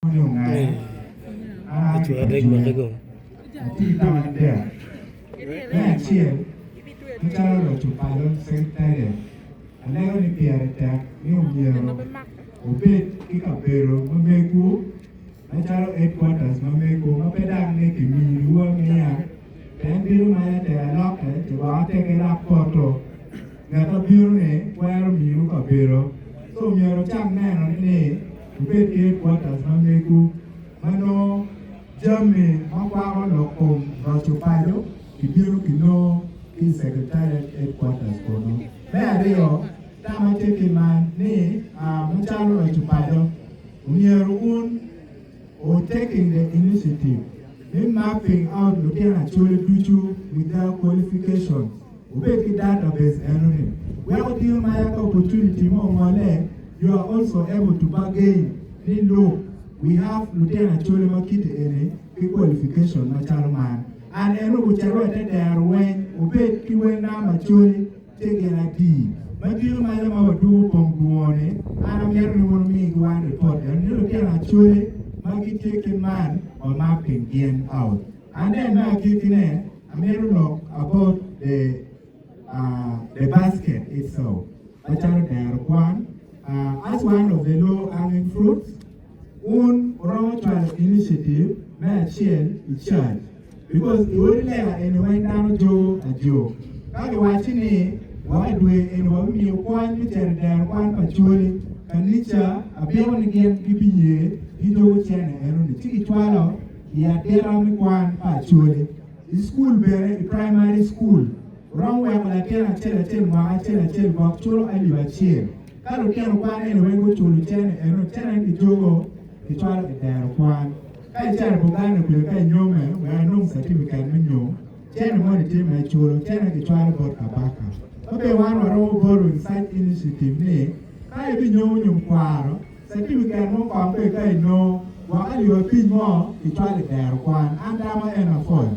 Me acel, macalo roco palo secretariat, alego ni pire tek ni omyero wubed ki kabedo ma megwu macalo headquarters ma megwu ma pe dok ni kiminiwu amiya pien bino maca tek alokke ci gwoko teke dok poto ngat ma bino ni twero miniwu kabedo so myero wucak neno ni wubed ki headquarters ma megwu ma nongo jami ma kwako lok kom roco paco kibino kinongo ki i Secretariat Headquarters kunu. Me aryo, tam atye ki man ni macalo roco paco omyero wun wu taking the initiative me mapping out lutino Acholi ducu with their qualifications wubed ki database enoni weko tino ma yaka opportunity mo ongole you are also able to bargain ni look we have lutino Acholi ma kite eni ki qualification macalo man and eno gucito i te dero weng wubed ki wel namba Acholi tye gin adi ma tino maca ma wadwogo pong dwongo ni an amito ni wun wumi gi wan report eno ni lutino Acholi ma gitye ki man wa mapping gin out and then me agikki ne amito lok about the uh, the basket itself macalo dero kwan uh, as one of the low hanging fruits Wun wuromo cwalo initiative me acel i church because i odi lega eni weng dano jogo ajo. Ka giwacci ni wa i dwe eni wabimiyo kony me cito i dero kwan pa Acholi, kanica abiko ni gin gibiye gijogo cene enoni ci gicwalo i adita me kwan pa Acholi. I school bene i primary school wuromo weko latin acel acel mwaka acel acel gwok culo alip acel. Ka lutino kwan eni weng guculo cene eno, cene ni kijogo kicwalo i dero kwan. Ka icito i Buganda kwede ka inyome wek inong catifiket me nyom, cene moni tye ma iculo, cene kicwalo bot kabaka. Ma be wan waromo borrowing such initiative ni ka ibinyomo nyom kwaro, catifiket mo kong be ka inongo, gwok alip abic mo kicwalo i dero kwan. An tama en apwoyo.